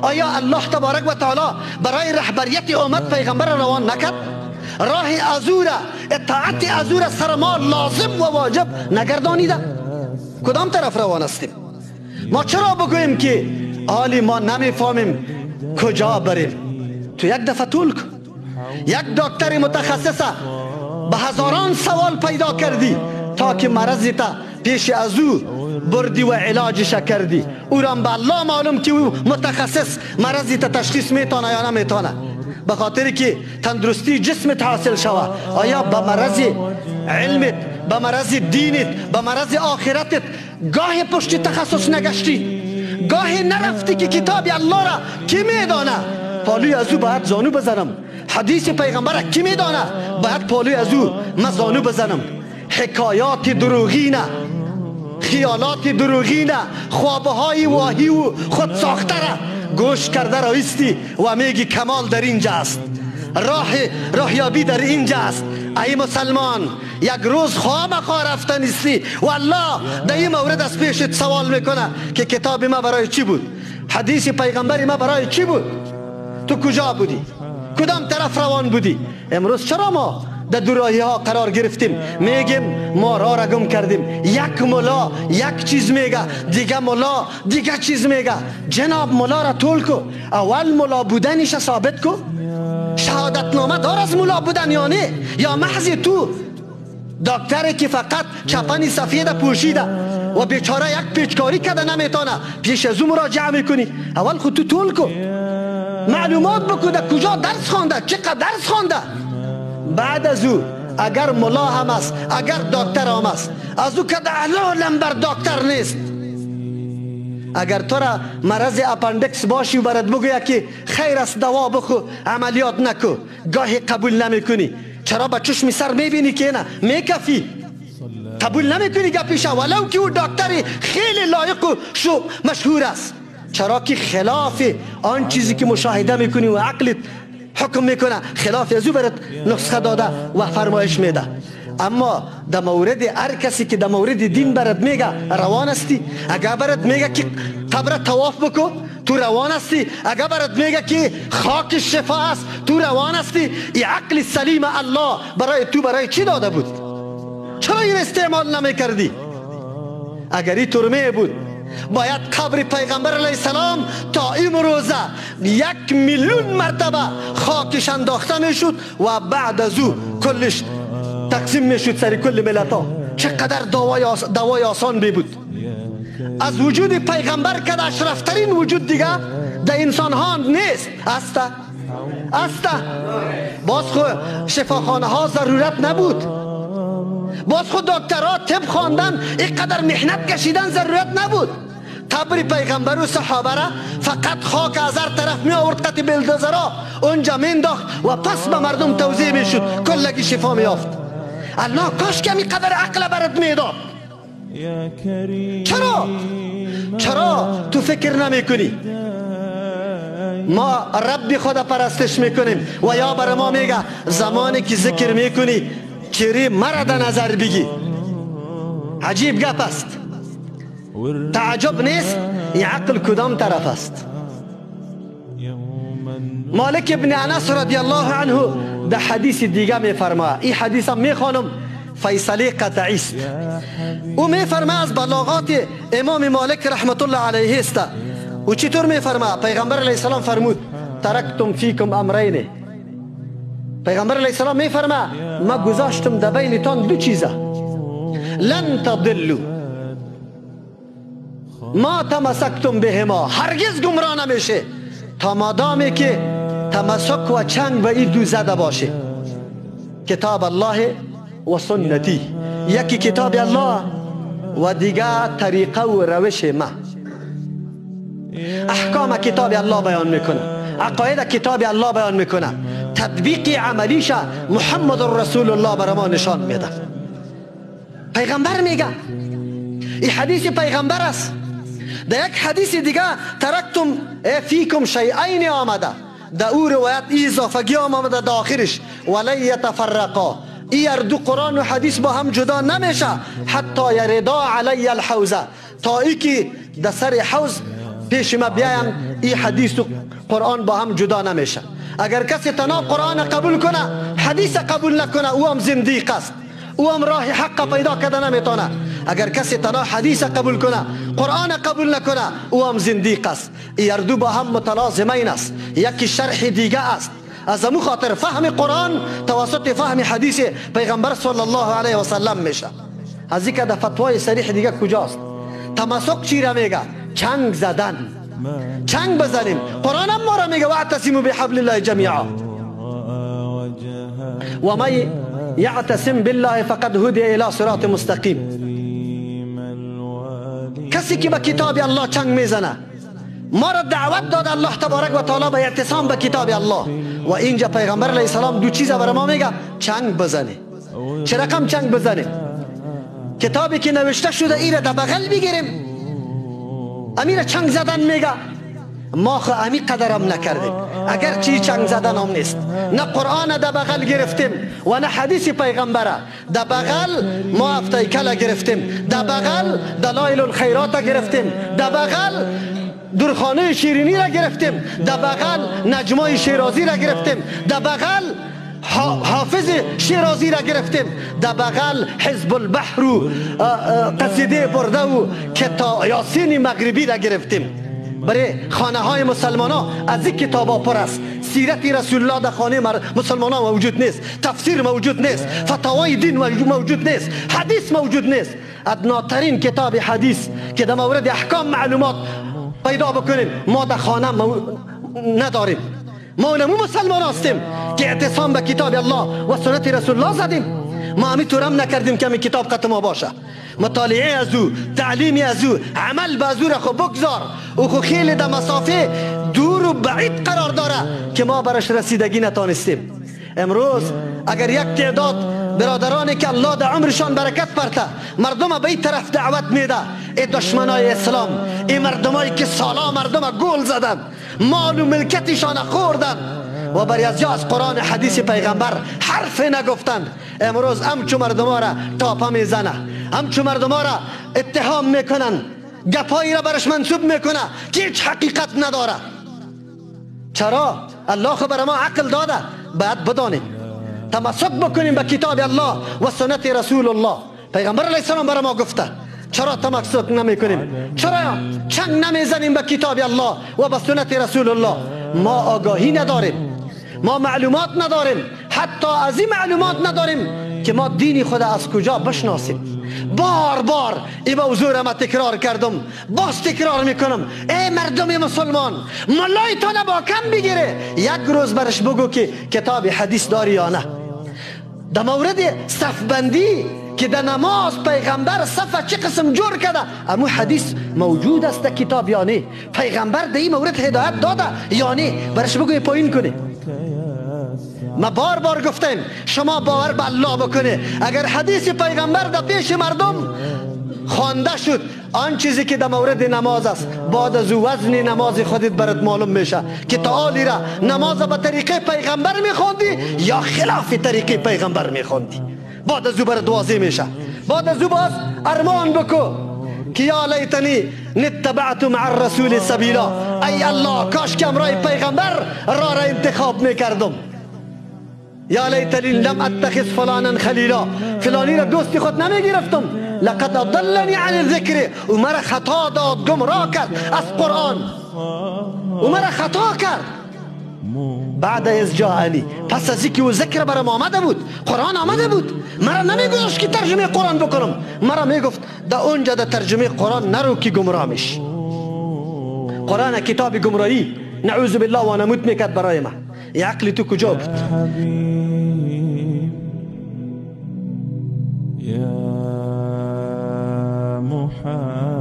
آیا الله تبارک و تعالی برای رهبریت امت پیغمبر روان نکرد؟ راه از او را، اطاعت از او را سر ما لازم و واجب نگردانیده؟ کدام طرف روان هستیم؟ ما چرا بگوییم که حالی ما نمیفهمیم کجا بریم؟ تو یک دفعه طول کن، یک دکتر متخصص به هزاران سوال پیدا کردی تا که مرضی تا پیش از او بردی و علاجش کردی. او را به الله معلوم که او متخصص مرضی تا تشخیص میتونه یا نمیتونه، به خاطر که تندرستی جسمت حاصل شوه. آیا به مرض علمت، به مرض دینت، به مرض آخرتت گاه پشت تخصص نگشتی؟ گاهی نرفتی که کتاب الله را کی میدانه؟ پالوی از او باید زانو بزنم. حدیث پیغمبر کی میدانه؟ باید پالوی از او من زانو بزنم. حکایات دروغینه، خیالات دروغینه، خوابهای واهی و خود ساخته را گوش کرده رایستی و میگی کمال در اینجا است، راهیابی در اینجا است. ای مسلمان، یک روز خامخا رفته نیستی و الله در این مورد از پیشت سوال میکنه که کتاب ما برای چی بود؟ حدیث پیغمبر ما برای چی بود؟ تو کجا بودی؟ کدام طرف روان بودی؟ امروز چرا ما در دوراهی ها قرار گرفتیم؟ میگیم ما راه را گم کردیم. یک ملا یک چیز میگه، دیگه ملا دیگه چیز میگه. جناب ملا را طول کو، اول ملا بودنش ثابت کو. شهادت نامه دار از ملا بودن یا نه؟ یا محض تو دکتری که فقط چپنی سفید پوشیده و بیچاره یک پیچکاری کرده نمیتونه، پیش از او مراجعه میکنی؟ اول خود تو طول کو، معلومات بکو در کجا درس خوانده، چقدر درس خوانده. بعد از او اگر ملا هم است، اگر دکتر هم است، از او که در لمبر دکتر نیست. اگر تو را مرض اپندکس باشی و برات بگوید که خیر است دوا بخو عملیات نکو، گاهی قبول نمیکنی. چرا؟ با چشم سر میبینی که نه میکفی، قبول نمیکنی گپیشه، ولو که او دکتر خیلی لایق و شو مشهور است. چرا که خلاف آن چیزی که مشاهده میکنی و عقلت حکم میکنه، خلاف از او برات نسخه داده و فرمایش میده. اما در مورد هر کسی که در مورد دین برات میگه روان هستی. اگر برات میگه که قبر طواف بکو، تو روان هستی. اگر برات میگه که خاک شفا است، تو روان هستی. ای عقل سلیم الله برای تو برای چی داده بود؟ چرا این استعمال نمیکردی؟ اگر این ترمه بود، باید قبر پیغمبر علیه السلام تا امروزه 1 میلیون مرتبه خاکش انداخته میشد و بعد از او کلش تقسیم میشد سر کل ملت ها. چقدر دوای آسان بی بود. از وجود پیغمبر که اشرفترین وجود دیگه در انسان ها نیست. است است. باز خو شفاخانه ها ضرورت نبود، باز خود دکترها طب خواندن اینقدر محنت کشیدن ضرورت نبود. قبر پیغمبر و صحابه را فقط خاک از هر طرف می آورد، قطع بلدوزرا اونجا مینداخت و پس به مردم توزیع میشد، کلگی شفا میافت. الله کاش که قدر عقل برات میداد. چرا؟ چرا تو فکر نمی کنی؟ ما رب خدا پرستش میکنیم و یا بر ما میگه زمانی که ذکر میکنی چهره مرا در نظر بگی. عجیب گپ است، تعجب نیست. این عقل کدام طرف است؟ مالک ابن انس رضی الله عنه در حدیث دیگه میفرما، این حدیث هم میخوانم، فیصله قطعی است. او میفرما از بلاغات امام مالک رحمت الله علیه است. او چطور میفرما؟ پیغمبر علیه السلام فرمود ترکتم فیکم امرین. پیغمبر علیه السلام میفرما ما گذاشتم در بینتان دو چیزه، لن تضلوا ما تمسکتم بهما، هرگز گمراه نمیشه تا مادامی که تمسک و چنگ به این دو زده باشه، کتاب الله و سنتی. یکی کتاب الله و دیگه طریقه و روش ما. احکام کتاب الله بیان میکنه، عقاید کتاب الله بیان میکنه، تطبیق عملیش محمد رسول الله برای ما نشان میده. پیغمبر میگه، این حدیث پیغمبر است. در یک حدیث دیگه ترکتم فیکم شیئین آمده، در او روایت ای اضافگی آمده در آخرش، ولن یتفرقا، ای دو قرآن و حدیث با هم جدا نمیشه، حتی یردا علی الحوزه، تا ای که در سر حوض پیش ما بیاین، این حدیث و قرآن با هم جدا نمیشه. اگر کسی تنها قرآن قبول کنه حدیث قبول نکنه، او هم زندیق است، او هم راه حق پیدا کرده نمیتونه. اگر کسی تنها حدیث قبول کنه قرآن قبول نکنه، او هم زندیق است. این دو با هم متلازمین است، یکی شرح دیگه است. از امو خاطر فهم قرآن توسط فهم حدیث پیغمبر صلی الله علیه و سلم میشه. از اینکه در فتوای صریح دیگه کجاست؟ تمسک چی را میگه؟ چنگ زدن. چنگ بزنیم. قرآن هم ما را میگه واعتصموا بحبل الله جمیعا و من یعتصم بالله فقد هدی الی صراط مستقیم. کسی که به کتاب الله چنگ میزنه، ما را دعوت داد الله تبارک و تعالی به اعتصام به کتاب الله. و اینجا پیغمبر علیه السلام دو چیز برای ما میگه: چنگ بزنه. چه رقم چنگ بزنه؟ کتابی که نوشته شده ایره در بغل بگیریم، امیر چنگ زدن میگه. ما خو امی قدرم نکردیم، اگر چی چنگ زدن هم نیست. نه قرآن در بغل گرفتیم و نه حدیث پیغمبره. در بغل ما افتای کله گرفتیم، در بغل دلایل الخیرات گرفتیم، در بغل درخانه شیرینی را گرفتیم، در بغل نجمای شیرازی را گرفتیم، در بغل حافظ شیرازی را گرفتیم، در بغل حزب البحر و قصیده برده و کتا یاسین مغربی را گرفتیم. برای خانه های مسلمان ها از این کتاب ها پر است. سیرت رسول الله در خانه مسلمان ها موجود نیست، تفسیر موجود نیست، فتاوای دین موجود نیست، حدیث موجود نیست. ادناترین کتاب حدیث که در مورد احکام معلومات پیدا بکنیم ما در خانه نداریم. ما اونمو مسلمان هستیم که اعتصام به کتاب الله و سنت رسول الله زدیم. ما همی طورم نکردیم که همی کتاب قط ما باشه. مطالعه از او، تعلیم از او، عمل به از او را خو بگذار. او خو خیلی در مسافه دور و بعید قرار داره که ما برش رسیدگی نتانستیم. امروز اگر یک تعداد برادرانی که الله در عمرشان برکت پرته مردم به این طرف دعوت میده، ای دشمنای اسلام، ای مردمایی که سالا مردم گول زدن، مال و ملکتشان خوردن و بر از قرآن حدیث پیغمبر حرف نگفتند، امروز همچو مردم را تاپه میزنه، همچو مردم را اتهام میکنن، گپایی را برش منسوب میکنه که هیچ حقیقت نداره. چرا؟ الله خو بر ما عقل داده، باید بدانیم، تمسک بکنیم به کتاب الله و سنت رسول الله. پیغمبر علیه السلام بر ما گفته. چرا تمسک نمیکنیم؟ چرا چنگ نمیزنیم به کتاب الله و به سنت رسول الله؟ ما آگاهی نداریم، ما معلومات نداریم، حتی از این معلومات نداریم که ما دین خود از کجا بشناسیم. بار بار این موضوع را ما تکرار کردم، باز تکرار میکنم. ای مردم مسلمان، ملایتان با کم بگیره، یک روز برش بگو که کتاب حدیث داری یا نه. در مورد صفبندی که در نماز پیغمبر صف چه قسم جور کرده، امو حدیث موجود است در کتاب یا نه؟ پیغمبر در این مورد هدایت داده یا نه؟ برش بگو پایین کنه. ما بار بار گفتیم شما باور به الله بکنه، اگر حدیث پیغمبر در پیش مردم خوانده شد، آن چیزی که در مورد نماز است، بعد از وزن نماز خودت برات معلوم میشه که تعالی را نماز به طریقه پیغمبر میخوندی یا خلاف طریقه پیغمبر میخوندی. بعد از او برات واضح میشه. بعد از او باز ارمان بکو که یا لیتنی نتبعت مع الرسول سبیلا، ای الله کاش که امرای پیغمبر را را انتخاب میکردم. یا لیتنی لم اتخذ فلانا خلیلا، فلانی را دوستی خود نمیگرفتم. لقد اضلنی عن الذکر، او مرا خطا داد، گمراه کرد از قرآن، او مرا خطا کرد. بعد از جاءنی، پس از اینکه او ذکر برام آمده بود، قرآن آمده بود، مرا نمیگذاشت که ترجمه قرآن بکنم، مرا میگفت در اونجا در ترجمه قرآن نرو که گمراه میش. قرآن کتاب گمراهی، نعوذ بالله، و نمود میکرد برای ما. ای عقل تو کجا بود؟ يا محمد.